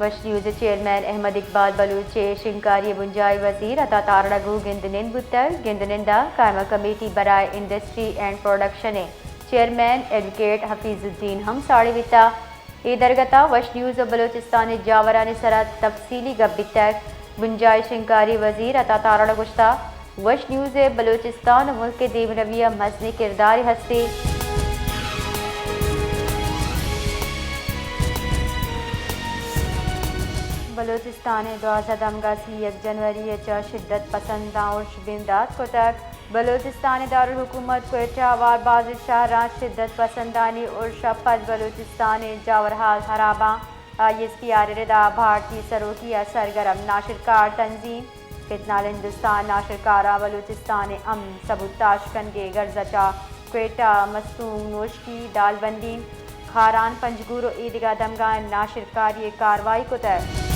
وش نیوز ءِ چیئرمین احمد اقبال بلوچ ءِ شنگکاری ءِ بنجاہی وزیر عطا تارڑ ءَ گوں گند نند بوتگ۔ گند نند ءَ قائمہ کمیٹی برائے انڈسٹری اینڈ پروڈکشن ءِ چیئرمین ایڈووکیٹ حفیظ الدین ہم ساڑی بیتگ۔ اے درگت ءَ وش نیوز ءُ بلوچستان ءِ جاورانی سرا تفصیلی گپ بیتگ۔ بنجاہی شنگکاری وزیر عطا تارڑ ءَ گوشتگ، وش نیوز ءِ بلوچستان ءُ ملک ءِ دیمروی ءَ مزنیں کردارے ہست اِنت۔ بلوچستان ءِ دوازدہ دمگ ءَ سی یک جنوری ءَ چہ شدت پسنداں ارش بندات کتگ۔ بلوچستان ءِ دارالحکومت کوئٹہ ءَ ہوار بازیں شہراں شدت پسندانی ارش ءَ پد بلوچستان ءِ جاورہال ہراباں۔ آئی ایس پی آر ءِ ردا بھارتی سروکی ءَ سرگرم ناشرکار تنظیم فتنال ہندوستان ناشرکاراں بلوچستان ءِ امن سبوتاش کنگ ءِ غرض ءَ چہ کوئٹہ، مستونگ، نوشکی، دالبندین، کھاران، پنجگور ءُ ایدگہ دمگاں ناشرکاری ءِ کاروائی کتگ۔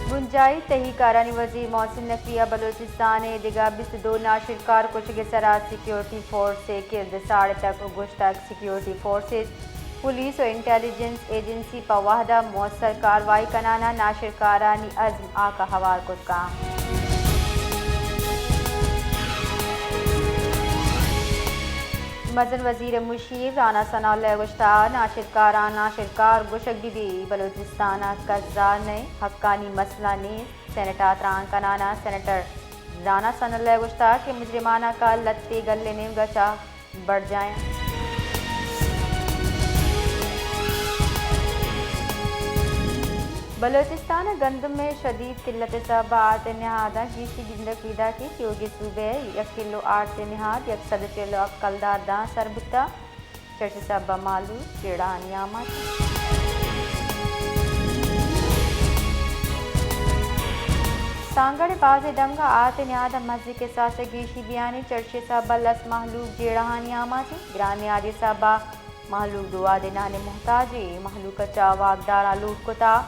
بنجاہی تہی کارانی وزیر محسن نقوی ءَ بلوچستان ءِ دگہ بیست ءُ دو ناشرکار کشگ ءِ سرا سیکیورٹی فورس ءِ کرد ساڑتگ ءُ گوشتگ، سیکیورٹی فورسز، پولیس ءُ انٹیلیجنس ایجنسی پہ وھد ءَ موثر کاروائی کنان ءَ ناشرکارانی ازم آک ءَ ہوار کت کنت۔ مزن وزیر مشیر رانا ثناء اللہ ءَ گوشتگ، ناشرکاراں ناشرکار گوشگ بہ بیت، بلوچستان ءَ کس زال نہ اِنت، حقانی مسئلہ نیست، سینیٹ ءَ تران کنان ءَ سینیٹر رانا ثناء اللہ ءَ گوشتگ کہ مجرمانہ کار لتے گل ءِ نیمگ ءَ چہ برجاہ اِنت۔ بلوچستان ءَ گندم ءِ شدید قلت ءِ سبب ءَ آرت ءِ نہاداں گیشی گندگ پیداک اِنت۔ تیوگیں صوبہ ءَ یک کلو آرت ءِ نہاد یک سد ءُ چل ءُ ہپت کلدار داں سر بوتگ۔ چرشی سبب ءَ مہلوک جیڑہانی آماچ اِنت۔ سانگڑ ءِ بازیں دمگ ءَ آرت ءِ نہاد ءَ مزنیں کساس ءِ گیشی بیان اِنت۔ چرشی سبب ءَ لس مہلوک جیڑہانی آماچ اِنت۔ گران نہادی سبب ءَ مہلوک دو وہدے نان ءِ محتاج اِنت۔ مہلوک ءَ چہ واکداراں لوٹ کتگ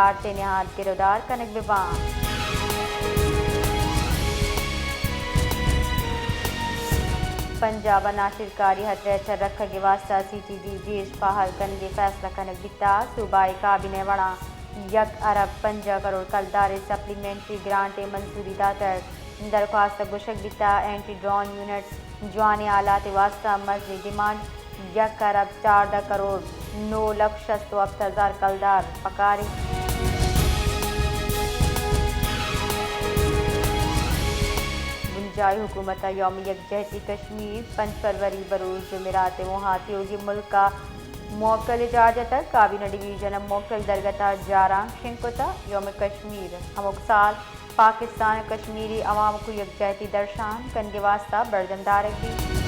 آرت ءِ نہاد گرودار کنگ بہ بنت۔ پنجاب ءَ ناشرکاری ءِ ہترہ ءِ چہ رکھگ ءِ واستہ سی ٹی ڈی گیش بحال کنگ ءِ فیصلہ کنگ بیتگ۔ صوبائی کابینہ ءَ وڑا یک ارب پنجاہ کروڑ کلدار ءِ سپلیمنٹری گرانٹ ءِ منظوری داتگ۔ درخواست ءَ گوشگ بیتگ، اینٹی ڈرون یونٹ جوانیں حالات ءِ واستہ مزنیں ڈیمانڈ، یک ارب چاردہ کروڑ نو لکھ شست ءُ ہپت ہزار کلدار پکار اِنت۔ بنجاہی حکومت ءَ یوم یکجہتی کشمیر پنچ فروری بروچ جمعرات ءِ وہاں تیوگیں ملک ءَ موکل ءِ جار جتگ۔ کابینہ ڈویژن ءَ موکل درگت ءَ جارانک شنگ کتگ۔ یوم کشمیر ہمک سال پاکستان ءَ کشمیری عوام ءَ گوں یکجہتی درشان کنگ ءِ واستہ برجم دارگ بیت۔